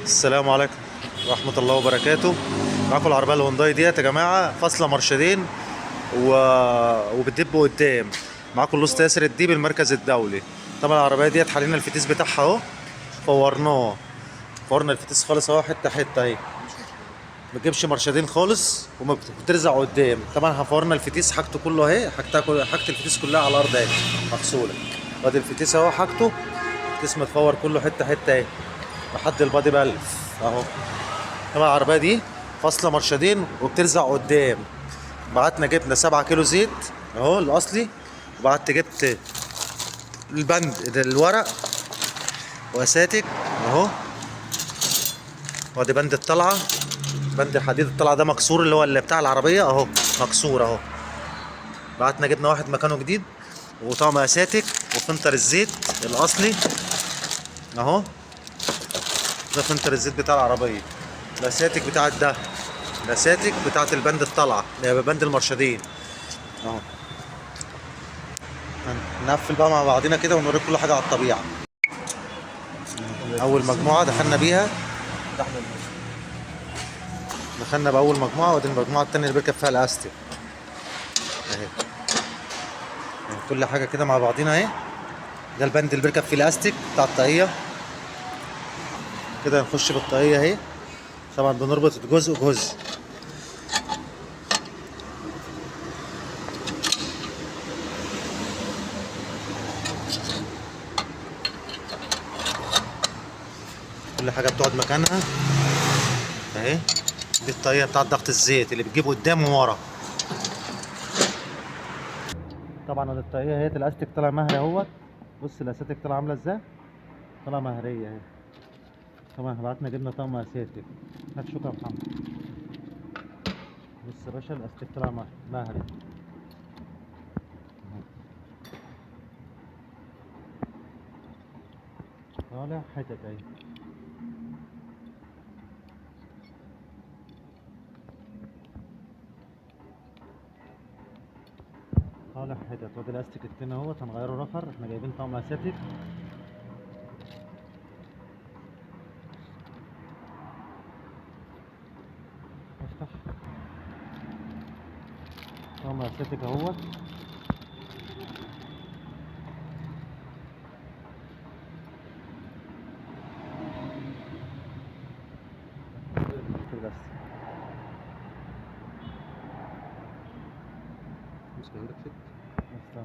السلام عليكم ورحمة الله وبركاته. معاكم العربية الهونداي ديت يا جماعة، فاصلة مرشدين و... وبتدب قدام. معاكم الأسطى ياسر الديب، المركز الدولي. طبعا العربية ديت حاليا الفتيس بتاعها اهو، فورناه، فورنا الفتيس خالص اهو، حتة حتة اهي، ما تجيبش مرشدين خالص وما بترزع قدام. طبعا هفورنا الفتيس حاجته كله اهي، حاجتها كل حاجة الفتيس كلها على الارض اهي مغسوله. وادي الفتيس اهو، حاجته الفتيس متفور كله حتة حتة اهي لحد البادي بلف اهو. طبعا العربية دي فاصلة مرشدين وبترزع قدام. بعتنا جبنا 7 كيلو زيت اهو الاصلي، وبعت جبت البند الورق واساتك اهو. وادي بند الطلعة، بند الحديد الطلعة ده مكسور، اللي هو اللي بتاع العربية اهو مكسور اهو. بعتنا جبنا واحد مكانه جديد، وطقم اساتك وفلتر الزيت الاصلي اهو. ده فلتر الزيت بتاع العربية، الاساتك بتاعت ده، الاساتك بتاعت البند الطلعة اللي بند المرشدين اهو. هنقفل بقى مع بعضينا كده ونوريك كل حاجة على الطبيعة. اول مجموعة دخلنا بيها، دخلنا باول مجموعة، وادي المجموعة الثانية اللي بيركب فيها الاستك اهي. كل حاجة كده مع بعضينا اهي. ده البند اللي بيركب فيه الاستك بتاع الطاقية كده. هنخش بالطاقيه اهي، طبعا بنربط جزء جزء. كل حاجة بتقعد مكانها اهي. دي الطاقية بتاعت ضغط الزيت اللي بتجيب قدام وورا. طبعا ادي الطاقية اهي، الاستك طالع مهري اهوت. بص الاستك طالعه عامله ازاي، طالعه مهريه اهي. طبعا احنا بعتنا جبنا طقم اساتك. هات شوكه يا محمد. بص يا باشا الاستك طالع مهري. طالع حتت اهي. طالع حتت. وادي الاستك التاني اهوت، هنغيره رفر. احنا جايبين طقم اساتك. افتح طقم اساتك اهوت. الاستك امسك عندك فت. استنى.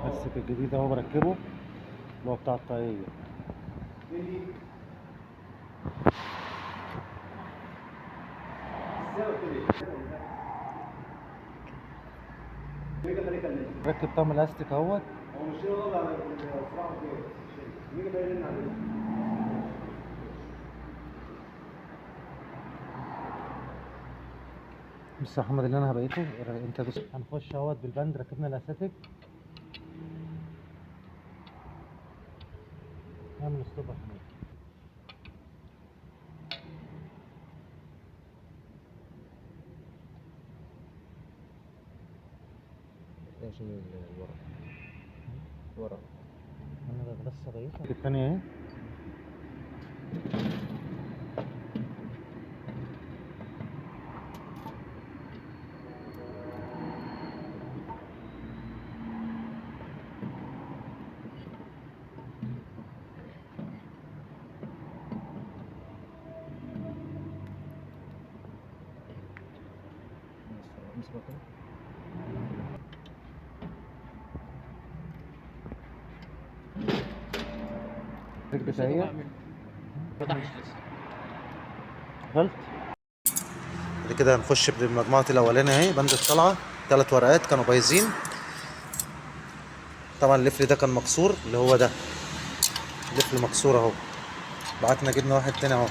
الاستك الجديد اهو بركبه، اللي هو بتاع الطاقية. ركب طقم الاستك اهوت. بص يا محمد اللي انا هبقيته انت بس. هنخش اهوت بالبند، ركبنا الاستك. نعمل stop يا حماد. عشان الورق ورق. انا بس بقيته التانية اهي. امسك كده. ركبت اهي. فتحش لسه. قفلت. بعد كده هنخش بالمجموعة الأولانية اهي، بند الطلعة، 3 ورقات كانوا بايظين. طبعا القفل ده كان مكسور، اللي هو ده القفل مكسور اهو. بعتنا جبنا واحد تاني اهو.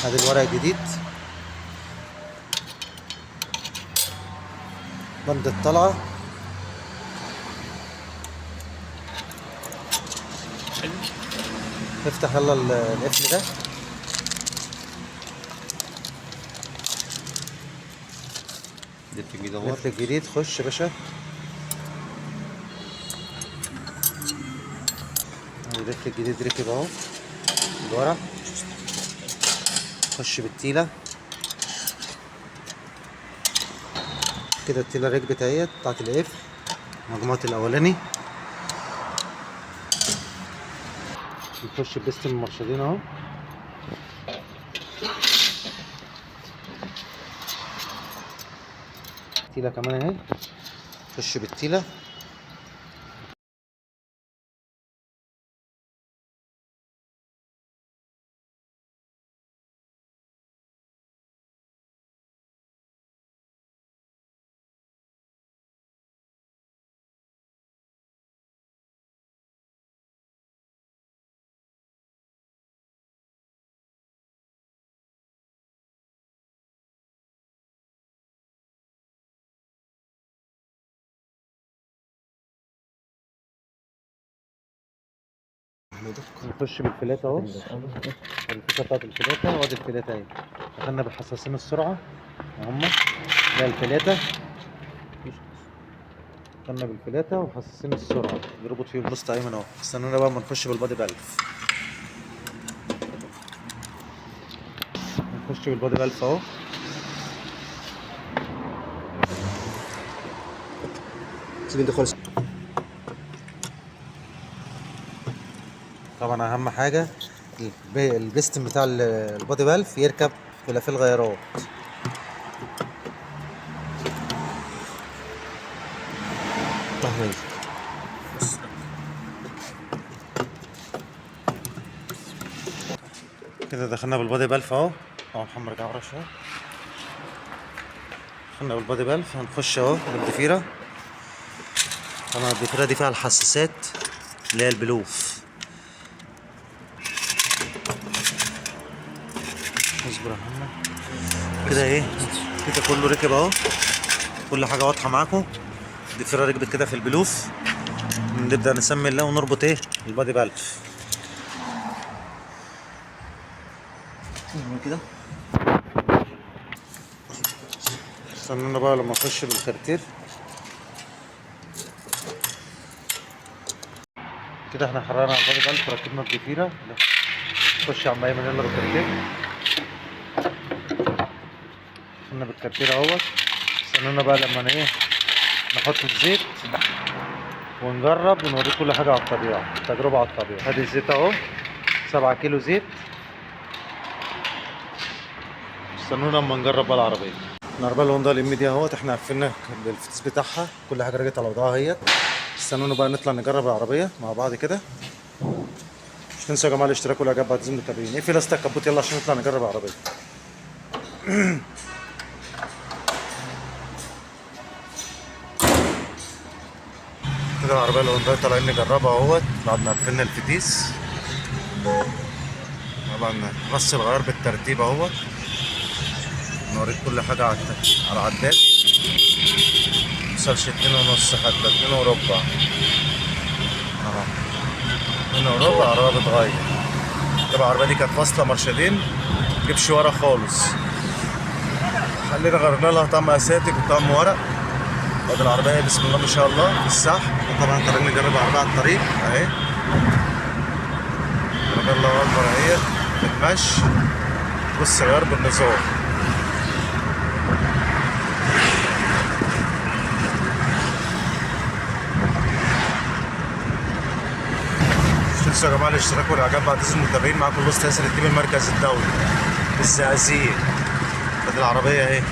ادي الورق الجديد، بند الطلعة. افتح يلا القفل ده. لف الجديد اهو. لف الجديد، خش يا باشا. اللف الجديد ركب اهو لورا. خش بالتيلة كده، التيلة ركبت اهيت بتاعت القفل مجموعة الأولاني. نخش بستم المرشدين اهو. تيلة كمان اهي، خش بالتيلة. نخش بالفلاتة اهو، الفكرة بتاعت الفلاتة، وادي الفلاتة اهي. دخلنا بالحساسين السرعة اهما، ده الفلاتة. دخلنا بالفلاتة وحساسين السرعة بيربط فيهم نص ايمن اهو. استنونا بقى اما نخش بال body valve. نخش بال body valve اهو. سيب انت خالص. طبعا اهم حاجة البستم بتاع ال body valve يركب في لافيه الغيارات. كده دخلنا بال body valve اهو. اهو محمد رجع ورا شوية. دخلنا بال body valve، هنخش اهو بالضفيره. طبعا الضفيره دي فيها الحساسات اللي هي البلوف. اصبر يا محمد كده. ايه كده كله ركب اهو، كل حاجة واضحة معاكم. الضفيره ركبت كده في البلوف. نبدا نسمي الله ونربط ايه ال body valve كده. استنونا بقى لما اخش بالكارتير كده. احنا حررنا على ال body valve وركبنا الضفيره. خش يا عم ايمن يلا بالكارتير. دخلنا بالكارتير اهوت. استنونا بقى لما ايه نحط الزيت ونجرب ونوريكم كل حاجة على الطبيعة، تجربه على الطبيعة. ادي الزيت اهو، 7 كيلو زيت. استنونا اما نجرب بقى العربية. العربية الهوندا الام دي اهوت، احنا قفلنا بالفتيس بتاعها، كل حاجة رجعت على وضعها اهيت. استنونا بقى نطلع نجرب العربية مع بعض كده. مش تنسوا يا جماعة الاشتراك والاعجاب بعد اذن المتابعين. اقفل يا اسطى الكبوت يلا عشان نطلع نجرب العربية. كده العربية الهونداي طالعين نجربها اهوت بعد ما قفلنا الفتيس. طبعا رص الغيار بالترتيب اهوت، نوريك كل حاجة على العداد. متوصلش 2.5 حتى 2.25 اهو، 2.25 العربية بتغير. طبعا العربية دي كانت فاصلة مرشدين، متجيبش ورا خالص. خلينا غيرنا لها طقم اساتك وطقم ورق. ادي العربية بسم الله ما شاء الله في السحب. وطبعا طالعين نجرب العربية على الطريق اهي. العربية الله اكبر اهي بتمشي. بص غير بالنظام. مش تنسوا يا جماعة الاشتراك والاعجاب بعد اذن المتابعين. معاكم الاستاذ ياسر الدين المركز الدولي الزقازيق. ادي العربية اهي.